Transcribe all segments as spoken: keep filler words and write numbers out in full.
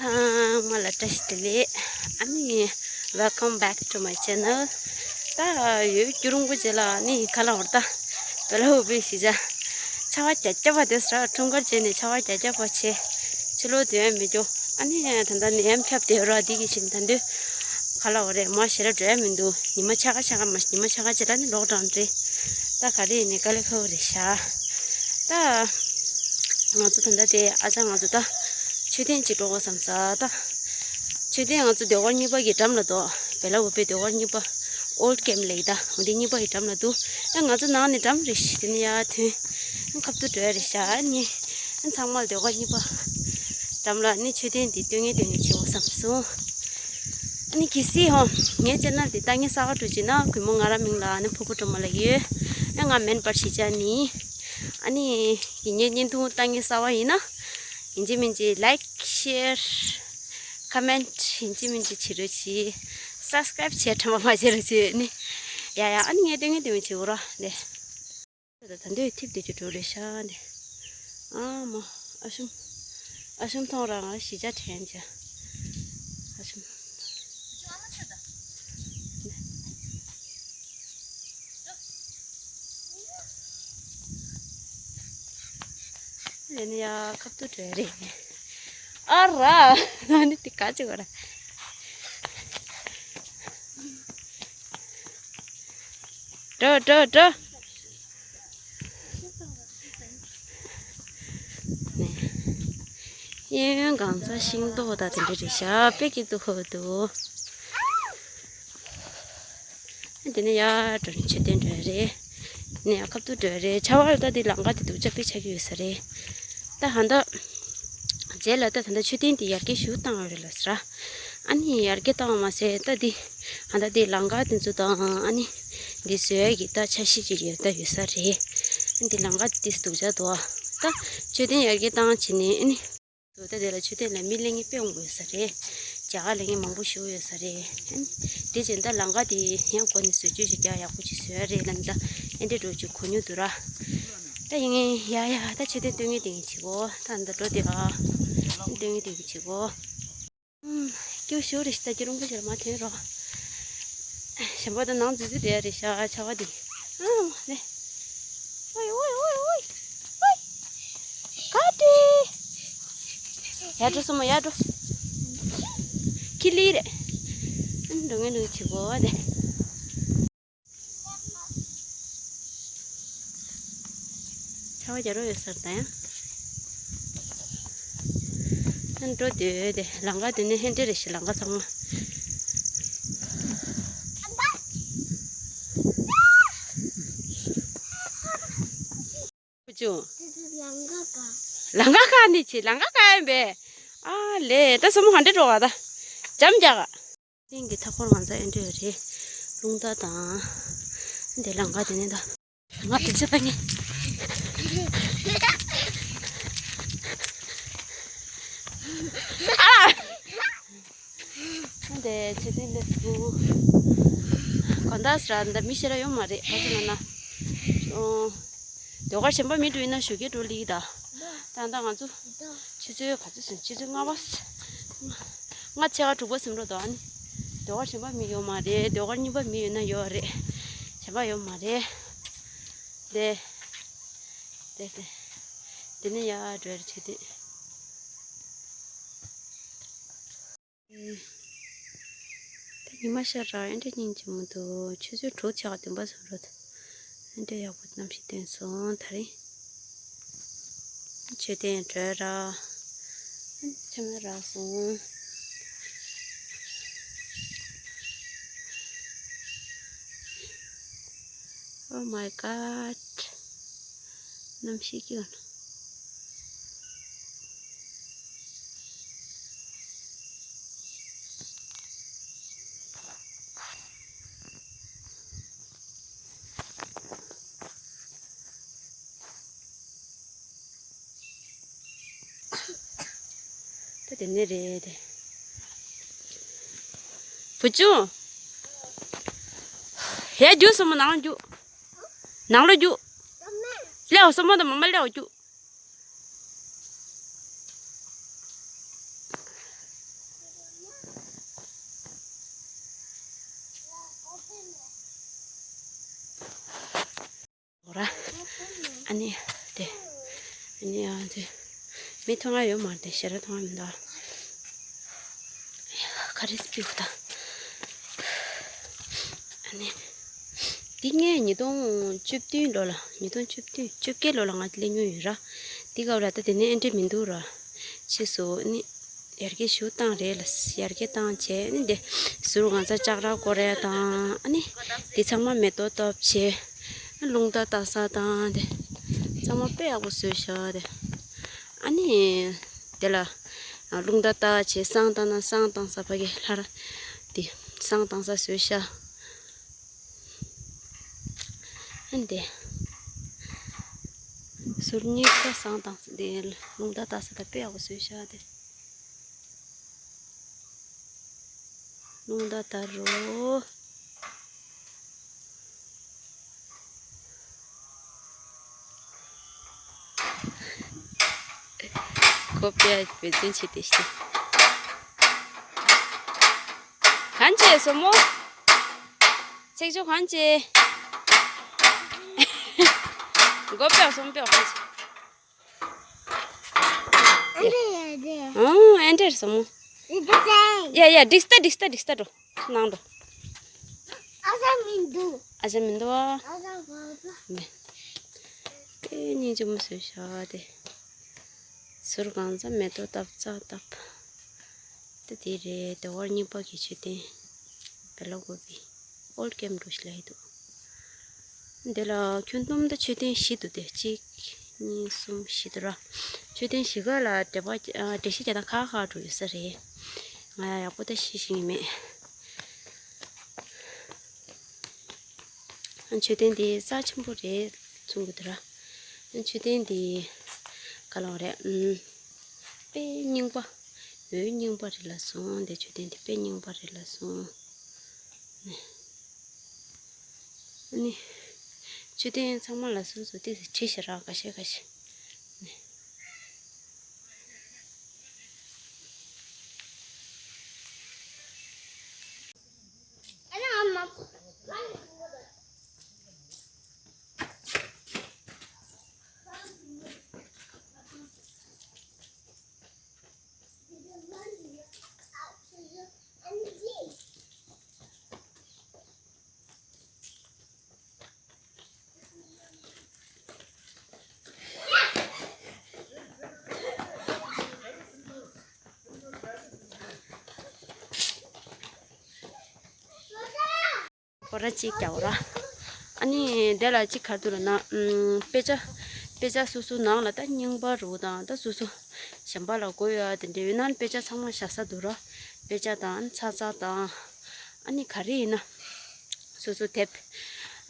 ཚང་མ་ལ་བཀྲ་ཤིས་བདེ་ལེགས། ཨ་ནི། Welcome back to my channel. ད་ཡོད་རྒྱུ་རུང་པོ་བྱེད་ལ་ནི་ཁ་ལ་འོར་ད་བེ་ལ་འུ་བེ་ཤི་ཇ་ཆ་བ་རྒྱ་རྒྱ་པ་དེ་སྲ་འཁྲུངས་སྐར་བྱས་ནས་ཆ་བ་རྒྱ་རྒྱ་པ་བྱས་ཕྱི་ལོགས་དུ་ཡང་མི་འགྱོ། ཨ་ནི་ད་ལྟ་ནད་ཡམས་ཁྱབ་བསྡད་ར་འདི་གི་ཞིམ་ད་འདོད་ཁ་ལ་འོ་རེད་མ་ཞེ་ར་འགྲོ་ཡ་མི་འདུག་ཉི་མ་ཆ་ག་ཆ་ག་མ་ཉི་མ་ཆ་ག་བྱེད་ལ་ནི་ལོག་འགྲོ་འདྲེ། ད་ག་རེ་ནི་དཀའ་ལས་ཁག་རེད་ཤག་ད་ང་ཚོ་ད་ལྟ་དེ་ཨ་ཅག་ང་ཚོ་ད་མཆོད་རྟེན་གཅིག་འགྲོ་དགོས་བསམ་ས་ད། མཆོད་རྟེན་ང་ཚོ་ཟློས་གར་གཉིས་པ་གི་འགྲམ་ལ་འདུག་བེ་ལ་འུ་པའི་ཟློས་གར་གཉིས་པ། Old Camp Lake ད་འོ་དེ་གཉིས་པ་གི་འགྲམ་ལ་འདུག་ཨ་ང་ཚོ་ནང་ནས་འགྲམ་རེ་ཞིག་དེ་ནས་ཡར་ཐོན། ཨ་ཁ་ཐུག་འགྲོ་ཡ་རེད་ཤག་ཨ་ནི། ཨ་ཚང་མ་ལ་ཟློས་གར་གཉིས་པ་འགྲམ་ལ་ནི་མཆོད་རྟེན་འདི་སྟོན་ངེས་སྟོན་ངེས་བྱེད་འོ་བསམ་སོང་། ཨ་ནི་གི་སི་ཧོ། ངའི་ཆེ་ནལ་འདི་ལྟ་ངེས་གསར་པ་འགྲོ་བྱེད་ན་གུས་མོ་ང་རང་མིང་ལ་ཨ་ནི་ཕུར་བུ་སྒྲོལ་མ་ལ་ཡོད། ཨ་ང་མེན་པར་ཞི་ཅ་ནི། ཨ་ནི། ཡིན་ངའི་བརྙན་ཐུང་ལྟ་ངེས་གསར་པ་ཡིན་ན། ཡིན་གཅིག་མིན་གཅིག་like share comment ཡིན་གཅིག་མིན་གཅིག་བྱེད་རོགས་གྱིས། subscribe བྱས་དྲན་པ་མ་བྱེད་རོགས་གྱིས་ནི། ཡ་ཡ་ཨ་ནི་ངས་སྟོན་ངེས་སྟོན་ངེས་བྱེད་འོ་ར་ལེ། ད་འདོད་ཐིབ་དེ་ཅི་འགྲོ་རེད་ཤག་འདི། ཨ་མ། ཨ་ཤུམ། ཨ་ཤུམ་མཐོང་ར་ང་ཞི་ཅ་དྲན་ཅ། ཨ་ཤུམ། ལེ་ནི་ཡ་ཁབ་ཏུ་བྲོས་རེད། ཨ་ར། ཨ་ནི་དེ་ག་ཅི་གོ་ར། འགྲོ་འགྲོ་འགྲོ། གཡས་གཡོན་གང་ཚ་ཤིང་ཏོག་དང་དེ་འདྲ་རེད་ཤག་དཔེ་སྐྱིད་སྡུག་ཧོ་འདུག་དེ་ནས་ཡར་འགྲོ་ནས་མཆོད་རྟེན་འགྲོ་ཡ་རེད། དེ་ནས་ཡར་ཁ་ཐུག་འགྲོ་ཡ་རེད། ཆར་པ་ལ་ད་དེ་ལམ་ཁ་དེ་སྡུག་ཅག་དཔེ་ཆགས་ཀྱི་ཡོད་ས་རེད། ད་ཧ་ད། རྗེས་ལ་ད་ད་ལྟ་མཆོད་རྟེན་དེ་ཡར་རྒྱས་ཞུ་བཏང་ཡོད་རེད་ལ་ཟེར། ཨ་ནི་ཡར་རྒྱས་བཏང་བ་མ་ཟད་ད་དེ་ཧ་ད་དེ་ལམ་ཁ་དེ་ཚོ་དང་ཨ་ནི་འདི་བཟོ་ཡ་གི་ད་འཆར་གཞི་ཅིག་ཡོད་ད་ཡོད་ས་རེད། ཨ་ནི་དེ་ལམ་ཁ་དེ་སྡུག་ཅག་འདུག་ད་མཆོད་རྟེན་ཡར་རྒྱས་བཏང་བྱས་ནས་ཨ་ནི། ད་དེ་ལ་མཆོད་རྟེན་ལ་མི་ལེན་མཁན་དཔེ་མང་པོ་ཡོད་ས་རེད། རྒྱ་གར་ལེན་མཁན་མང་པོ་ཞིག་ཡོད་ས་རེད། དེ་བཞིན་ད་ལམ་ཁ་དེ་ཡང་སྒོ་ནས་བཟོ་བཅོས་ཞིག་རྒྱག་ཡག་པོ་ཅིག་བཟོ་ཡ་རེད་ལབ་ད་ཨེ་འདྲས་འགྲོ་ཅིག་གོ་མྱོང་འདུག་ར། ད་ཡིན་ངེས་ཡ་ཡ་ད་མཆོད་རྟེན་སྟོན་ངེས་དེ་ངེས་བྱེད་གོ་ད་འདི་འགྲོ་དེ་ཨ། སྟོན་ངེས་དེ་ངེས་བྱེད་གོ་སྐྱོ་ཤོར་རེ་ཞིག་ད་ཀྱི་རུང་པོ་ཞེར་མ་ཐོན་རོགས། གཞན་པ་ད་ནང་འཛུལ་འཛུལ་བསྡད་རེད་ཤག་ཆར་པ་འདི། ཨ་ལེ། ཨོའི་ཨོའི་ཨོའི་ཨོའི། ཨོའི། ག་ཏི། ཡར་འགྲོ་སོང་མ་ཡར་འགྲོ། ཁི་ལི་རེད། འགྲོ་ངན་འགྲོ་ཆི་གོ་དེ། ཆར་པ་རྒྱག་རོགས་ཡོད་ས་རེད་ད་ཡང་། ཨ་འགྲོ་སྡོད་དེ་ལམ་ཁ་དེ་ནས་ཧེ་འདྲེ་རེ་ཞིག་ལམ་ཁ་ཚང་མ། བུ་ཆུང་། ལམ་ཁ་ཁ་ནི་ཆེ་ལམ་ཁ་ཁ་ཡིན་པས། ཨ་ལེ་ད་སོ་མོ་ག་འདྲེ་འགྲོ་ག་ད། འཇམ་རྒྱག་ག་སྟེང་གི་མཐའ་འཁོར་ང་ཚོ་ཨེ་འདྲ་ཡོད་རེད། རླུང་རྟ་དང་། འདི་ལམ་ཁ་དེ་ནས་ད། ང་དུ་ཆུ་བཏང་ངེ། ཨ། འདི་ཆུ་ཚན་འདི་སུ། གང་ལྟར་ཟེར་འདི་མི་ཤེས་ར་ཡོད་མ་རེད་ག་ཚོད་ན་ན། ཨོ། ཟློས་གར་གཞན་པ་མི་འགྲོ་ཡིན་ན་ཞོགས་ཀས་འགྲོ་ལི་ད། ད་ལྟ་ང་ཚོ་ཆུ་ཚོད་ག་ཚོད་ཟིན་ཆུ་ཚོད་ལྔ་པ། ལྔ་ཕྱེད་ཀ་དྲུག་པ་ཟིན་འགྲོ་དོ་ཨ་ནི། ཟློས་གར་གཞན་པ་མི་ཡོད་མ་རེད། ཟློས་གར་གཉིས་པ་མི་ཡོད་ན་ཡོད་རེད། གཞན་པ་ཡོད་མ་རེད། དེ། དེ་དེ། དེ་ནི་ཡར་འགྲོ་རེད་ཆུ་དེ། ད་ཉི་མ་ཤར་ར་ཨེ་འདྲ་སྙིང་རྗེ་མོ་འདུག་ཆུ་ཚོད་དྲུག་ཕྱེད་ཀ་བདུན་པ་ཟིན་འགྲོ་འདུག་ཨེ་འདྲ་ཡག་པོ་གནམ་གཤིས་བསྟན་སོང་ད་རིང་། མཆོད་རྟེན་བྲོས་ར། ཆ་མེད་རག་སོང་། Oh my god. གནམ་གཤིས་སྐྱོ་ནི། ད་དེ་ནས་རེད་དེ། བུ་ཆུང་། ཡ་རྒྱུགས་སོ་མོ་ནང་ལ་རྒྱུགས། ནང་ལ་རྒྱུགས། སླེབས་སོ་མོ་དང་མ་མ་སླེབས་རྒྱུགས། ཨ་ནི་དེ། ཨ་ནི་ཡང་དེ། མི་མཐོང་ང་ཡོད་མ་རེད། དེ་ཞེ་དྲག་མཐོང་ང་མི་འདུག་ཁ་རིས་པིའུ་ད། ཨ་ནི། འདི་ངས་ཉིས་སྟོང་བཅུ་བདུན་ལོ་ལ། ཉིས་སྟོང་བཅུ་བདུན་བཅོ་བརྒྱད་ལོ་ལ་ང་སླེབས་མྱོང་ཡོད་ར། འདི་སྐབས་ལ་ད་དེ་ནས་ཨེ་འདྲ་མི་འདུག་ར། ཕྱིས་སུ་ཨ་ནི། ཡར་རྒྱས་ཞུ་བཏང་རེད་ལ། ཡར་རྒྱས་བཏང་བྱས་ཨ་ནི་དེ། ཟུར་གང་ཚ་ལྕགས་ར་སྐོར་རེ་དང་ཨ་ནི། དེ་ཚང་མ་མེ་ཏོག་བཏབ་བྱས། རླུང་རྟ་བཏགས་ས་དང་དེ། ཚང་མ་དཔེ་ཡག་པོ་བཟོས་ཤག་དེ། ཨ་ནི། དེ་ལ། རླུང་རྟ་བཏགས་བྱས་བསང་བཏང་ན་བསང་བཏང་ས་ཕ་གི་ལྷ་ར། དེ། བསང་བཏང་ས་བཟོས་ཤག་ཨ་ནི་དེ། ཟུར་གཉིས་ཀ་བསང་བཏང་ས་དེ། རླུང་རྟ་བཏགས་ས་ད་དཔེ་ཡག་པོ་བཟོས་ཤག་དེ། རླུང་རྟ་དར་རོ། ཁོ་པས་འབད་བརྩོན་བྱེད་དེ་ཤི། གང་བྱས་སོ་མོ། ཚེག་ཆུ་གང་བྱས། མགོ་པས་སོ་མོ་པས་གང་བྱས། ཨོ་ཨེ་འདྲས་སོ་མོ། ཡ་ཡ་འགྲིག་སྟ་འགྲིག་སྟ་འགྲིག་སྟ་འགྲོ། ནང་འགྲོ། ཨ་ཅག་མི་འདུག་ཨ་ཅག་མི་འདུག་ཨ། ཨ་ཅག་བ་བ། མེ། དེ་སྙིང་རྗེ་མོ་བཟོས་ཤག་དེ། ཟུར་གང་ཚ་མེ་ཏོག་བཏབ་ཙག་བཏབ། དེ་དེ་རེད། དེ་བར་རྙིང་པ་གི་མཆོད་རྟེན། བེ་ལ་ཀོ་པི། ཨོལ་ཀེམ་འགྲོ་ཞིག་ལ་ཡི་འདུག་དེ་ལ་ཁྱོན་བསྡོམས་ད་མཆོད་རྟེན་བཞི་འདུག་སྟེ། གཅིག་གཉིས། གསུམ། བཞི་འདུག་ར། མཆོད་རྟེན་བཞི་ག་ལ་འགྲེལ་པ་འགྲེལ་བཤད་རྒྱག་ན་ཁག་ཁག་འགྲོ་ཡོད་ས་རེད། ང་ཡང་ཡག་པོ་ད་ཤེས་ཤེས་ཀྱི་མེད། མཆོད་རྟེན་འདི་རྩ་ཆེན་པོ་རེད་གསུང་གི་འདུག་ར། མཆོད་རྟེན་འདི་ག་ལ་བ་རེད། ཨུམ། དཔེ་རྙིང་པ། འོས་རྙིང་པ་རེད་ལབ་སོང་། འདི་མཆོད་རྟེན་འདི་དཔེ་རྙིང་པ་རེད་ལབ་སོང་། ཨ་ནི། མཆོད་རྟེན་ཚང་མ་ལ་སོ་སོ་ཏོག་ཙམ་བྲིས་ཤག་ར། ཁ་ཤས་ཁ་ཤས། ཨ་ནི། ཁོ་ར་གཅིག་རྒྱག་ར། ཨ་ནི་དེ་ལ་གཅིག་ག་རེ་འདུག་ལབ་ན། ཨམ། དཔེ་ཆ། དཔེ་ཆ་སོ་སོ་ནང་ལ་ད་རྙིང་པ་རུ་དང་ད་སོ་སོ་གཞན་པ་ལ་དགོས་ཡ་དེ་འདྲ་ཡོད་ན་དཔེ་ཆ་ཚང་མ་བཞག་ས་འདུག་ར། དཔེ་ཆ་དང་ཚ་ཚ་དང་། ཨ་ནི་ག་རེ་ཡིན་ན། སོ་སོ་དེབ།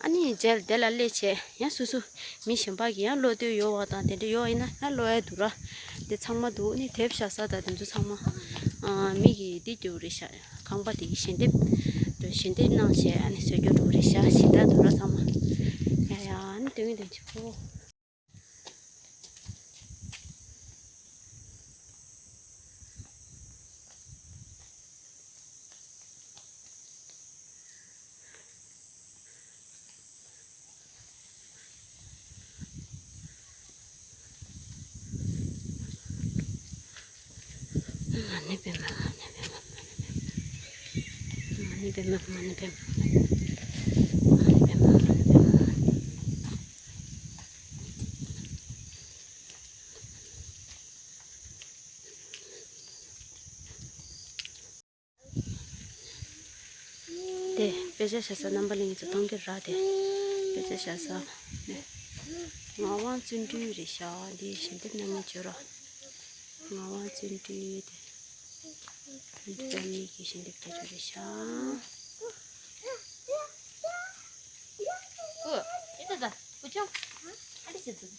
ཨ་ནི་རྗེས་དེ་ལ་སླེབས་བྱས་ཡང་སོ་སོ་མི་གཞན་པ་གིས་ཡང་ཀློག་འདོད་ཡོད་པ་དང་དེ་འདྲ་ཡོད་ཡིན་ན་ཡང་ཀློག་ཡ་འདུག་ར། དེ་ཚང་མ་འདུག་ཨ་ནི་དེབ་བཞག་ས་དང་དེ་ཚོ་ཚང་མ། ཨ། མི་གིས་འདི་རྒྱུགས་རེད་ཤག་ཁང་པ་དེ་གི་ཞལ་འདེབས། ཞལ་འདེབས་གནང་བྱས་ཨ་ནི་བཟོ་རྒྱུ་འགྲོ་རེད་ཤག་ཞེ་དྲག་འདུག་ར་ཚང་མ། ཡ་ཡ། ཨ་ནི་དོན་དོན་ཆུ་ཁོ། དེ་དཔེ་ཆ་བཞག་ས་རྣམ་པ་གླིང་གི་ཚོ་གཏོང་གི་ར། དེ་དཔེ་ཆ་བཞག་ས། ངག་དབང་བརྩོན་འགྲུས་རེད་ཤག་འདི་ཞལ་འདེབས་གནང་མཁན་བྱོས་ར། ངག་དབང་བརྩོན་འགྲུས་དེ། འདི་ལྟ་མིག་གི་ཞལ་འདེབས་རྒྱག་རྒྱུ་རེད་ཤག་ཨོ། ཨེ་ད་ད། ཀུ་ཅོ། ཨ་ཏི་ཟེར་ཚུལ།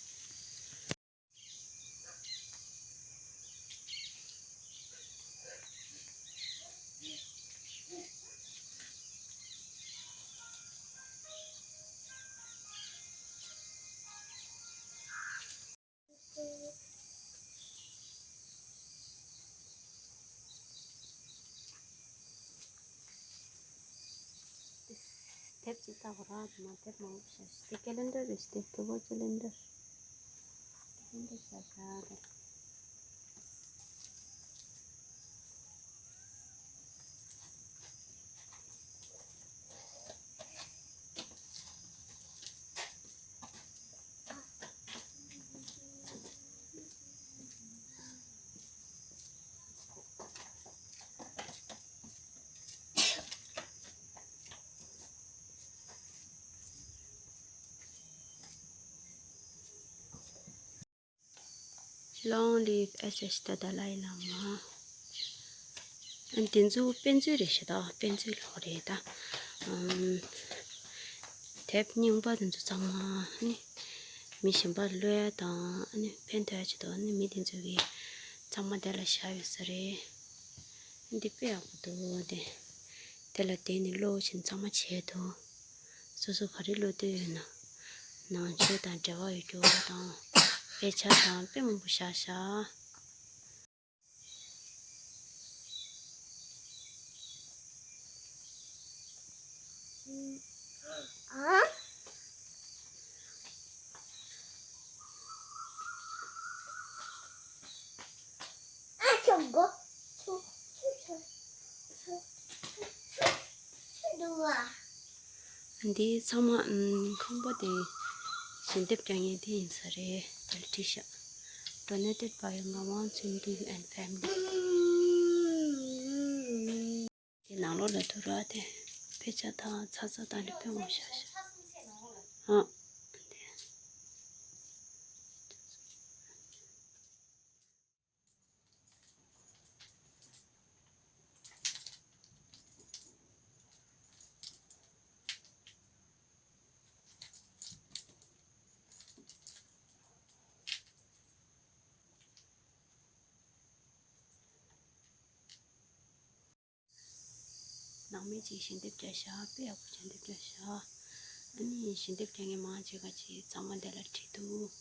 དེབ་ཅིག་ལྟ་གོ་ར། དེ་མ་དེབ་མང་པོ་ཞིག་དེ་ཀེ་ལེན་ཌར་རེད་ཤག་དེ་ཕུ་བོ་ཀེ་ལེན་ཌར། འདི་ཤ་ཤ་རེད། Long live S S the Dalai Lama. ཨ་འདི་ཚོ་དཔེ་མཛོད་རེད་ཤག་ད་དཔེ་མཛོད་ལོག་རེད་ད། ཨམ། དེབ་རྙིང་པ་དེ་ཚོ་ཚང་མ་ནི་མི་གཞན་པར་གློད་ཡ་དང་ཨ་ནི་ཕན་ཐོགས་ཡ་ཆེད་དུ་ནི་མི་དེ་ཚོ་གིས་ཚང་མ་དེ་ལ་བཞག་ཡོད་ས་རེད། འདི་དཔེ་ཡག་པོ་འདུག་དེ། དེ་ལ་བསྡད་ནས་ཀློག་བཞིན་ཚང་མ་བྱས་འདུག་སོ་སོ་ག་རེ་ཀློག་འདོད་ཡོད་ན། ནང་ཆོས་དང་འབྲེལ་བ་ཡོད་རྒྱུ་དང་། དཔེ་ཆ་དང་དཔེ་མང་པོ་བཞག་བཞག་འདི་ཚང་མ་ཨམ། ཁང་པ་དེ་ཞལ་འདེབས་རྒྱག་མཁན་དེ་ཡིན་ས་རེད། དེ་ལ་བྲིས་ཤག Donated by Ngawang Chundu and family. དེ་ནང་ལོགས་ལ་དུ་ར་དེ་དཔེ་ཆ་དང་ཚ་ཚ་དང་ནི་དཔེ་མང་ཤ་ཤ། ཨ། དེ། ནང་མི་གཅིག་ཞལ་འདེབས་བརྒྱབ་ཤག་དཔེ་ཡག་པོ་ཞལ་འདེབས་བརྒྱབ་ཤག་ཨ་ནི་ཞལ་འདེབས་རྒྱག་མཁན་མང་ཆེ་ག་ཅིག་གཙང་མ་དེ་ལ་བྲིས་འདུག་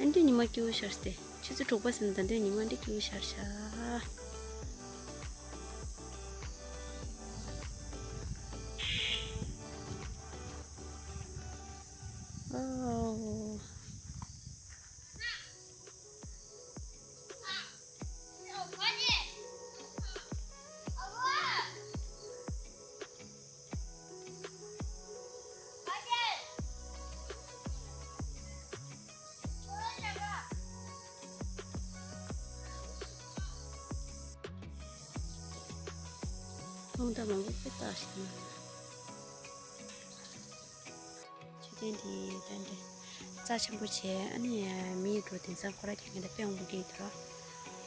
ཨ་འདི་ཉི་མ་སྐྱིད་པོ་ཤར་སྟེ། ཆུ་ཚོད་དྲུག་པ་ཟིན་ན་ད་འདི་ཉི་མ་འདི་སྐྱིད་པོ་ཤར་ཤག་ཨོ། ད་མང་པོ་དཔེ་བཏགས་ཤག་ན། མཆོད་རྟེན་འདི་ད་འདྲ་རྩ་ཆེན་པོ་བྱས། ཨ་ནི་མི་འགྲོ་དེང་སང་སྐོར་ར་རྒྱག་མཁན་དེ་དཔེ་མང་པོ་སྐྱེས་འདུག་ར།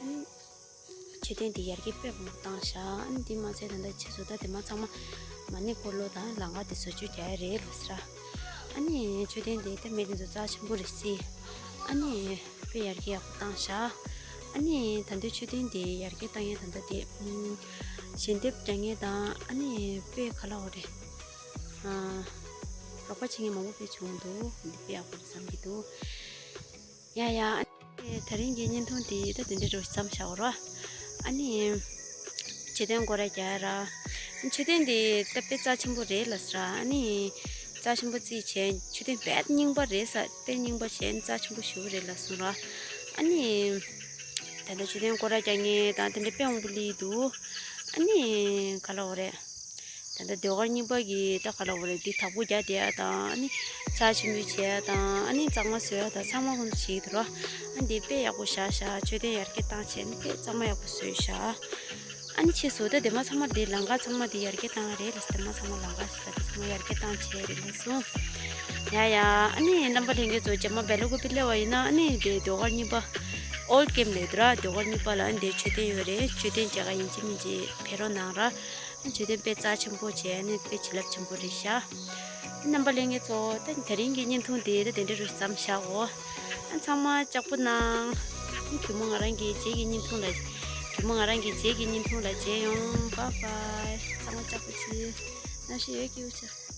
ཨ་ནི་མཆོད་རྟེན་འདི་ཡར་རྒྱས་དཔེ་མང་པོ་བཏང་ཤག་ཨ་ནི་འདི་མ་ཚད་ད་ལྟ་ཕྱིས་སུ་ད་དེ་མ་ཚང་མ་མ་ཎི་འཁོར་ལོ་དང་ལམ་ཁ་དེ་བཟོ་བཅོས་རྒྱག་ཡ་རེད་ལབ་ཟེར་ར། ཨ་ནི་མཆོད་རྟེན་འདི་ད་མི་དེ་ཚོ་རྩ་ཆེན་པོ་རེད་ཟེར། ཨ་ནི་དཔེ་ཡར་རྒྱས་ཡག་པོ་བཏང་ཤག་ཨ་ནི་ད་ལྟའི་མཆོད་རྟེན་འདི་ཡར་རྒྱས་བཏང་ཡས་ད་ལྟ་དེ་ཨུམ་ཞལ་འདེབས་རྒྱག་མཁན་དང་ཨ་ནི་དཔེ་ག་ལབ་དགོས་རེད། ཨ་རོགས་པ་བྱེད་མཁན་མང་པོ་དཔེ་བྱུང་འདུག་འདི་དཔེ་ཡག་པོ་རེད་བསམ་གྱི་འདུག་ཡ་ཡ། ཨ་ནི་དེ་རིང་གི་བརྙན་ཐུང་འདི་ད་དེ་འདྲ་རུ་མཚམས་བཞག་རོགས། ཨ་ནི་མཆོད་རྟེན་སྐོར་ར་རྒྱག་ར། མཆོད་རྟེན་འདི་ད་དཔེ་རྩ་ཆེན་པོ་རེད་ལབ་ཟེར་ར། ཨ་ནི་རྩ་ཆེན་པོ་བརྩིས་བྱས་མཆོད་རྟེན་དཔེ་རྙིང་པ་རེད་ཟེར། དཔེ་རྙིང་པ་བྱས་རྩ་ཆེན་པོ་ཞེ་པོ་རེད་ལབ་གསུངས་ར། ཨ་ནི་ད་ལྟ་མཆོད་རྟེན་སྐོར་ར་རྒྱག་མཁན་དང་དེ་འདྲ་དཔེ་མང་པོ་སླེབས་འདུག་ཨ་ནི་ག་ལབ་དགོས་རེད། ད་ལྟ་ཟློས་གར་རྙིང་པ་གི་ད་ག་ལབ་དགོས་རེད། འདི་དག་པོ་རྒྱག་བསྡད་ཡ་དང་། ཨ་ནི་རྩ་ཆེན་པོ་བྱེད་ཡ་དང་། ཨ་ནི་གཙང་མ་བཟོ་ཡ་དང་། ཚང་མ་ཁོང་ཚོ་བྱེད་ཀྱི་འདུག་ར། ཨ་འདི་དཔེ་ཡག་པོ་བཞག་ཤག་མཆོད་རྟེན་ཡར་རྒྱས་བཏང་བྱས་ནས་དཔེ་གཙང་མ་ཡག་པོ་བཟོས་ཤག་ཨ་ནི་ཕྱིས་སུ་ད་དེ་མ་ཚང་མ་འདི་ལམ་ཁ་ཚང་མ་འདི་ཡར་རྒྱས་བཏང་རེད་ལ། དེ་མ་ཚང་མ་ལམ་ཁ་ཞིག་ད་དེ་ཚང་མ་ཡར་རྒྱས་བཏང་བྱས་རེད་ལ་གསུངས། ཡ་ཡ། ཨ་ནི་རྣམ་པ་ལྷན་རྒྱས་ཚོ་རྗེས་མ་སྦེལ་ཀོབ་སླེབས་པ་ཡིན་ན། ཨ་ནི་འདི་ཟློས་གར་རྙིང་པ་ཨོལ་ཀེམ་ལབ་འདུག་ར། ཟློས་གར་རྙིང་པ་ལ་ཨ་ནི་འདི་མཆོད་རྟེན་ཡོད་རེད། མཆོད་རྟེན་མཇལ་ཁ་ཡིན་གཅིག་མིན་གཅིག་ཕེབས་རོགས་གནང་ར། མཆོད་རྟེན་དཔེ་རྩ་ཆེན་པོ་བྱས་ནས་དཔེ་བྱིན་རླབས་ཆེན་པོ་རེད་ཤག་རྣམ་པ་ལྷན་རྒྱས་ཚོ་ད་དེ་རིང་གི་བརྙན་ཐུང་དེ་ད་དེ་འདྲ་རུ་མཚམས་བཞག་གོ། ཚང་མ་ལྕགས་པོ་གནང་། རྒྱུ་མ་ང་རང་གི་རྗེས་ཀྱི་བརྙན་ཐུང་ལ། རྒྱུ་མ་ང་རང་གི་རྗེས་ཀྱི་བརྙན་ཐུང་ལ་མཇལ་ཡོང་། བཱའི་བཱའི། ཚང་མ་ལྕགས་པོ་བྱེད། ནང་བཞིན་ཡོད་ཀྱི་ཡོད་ཆ།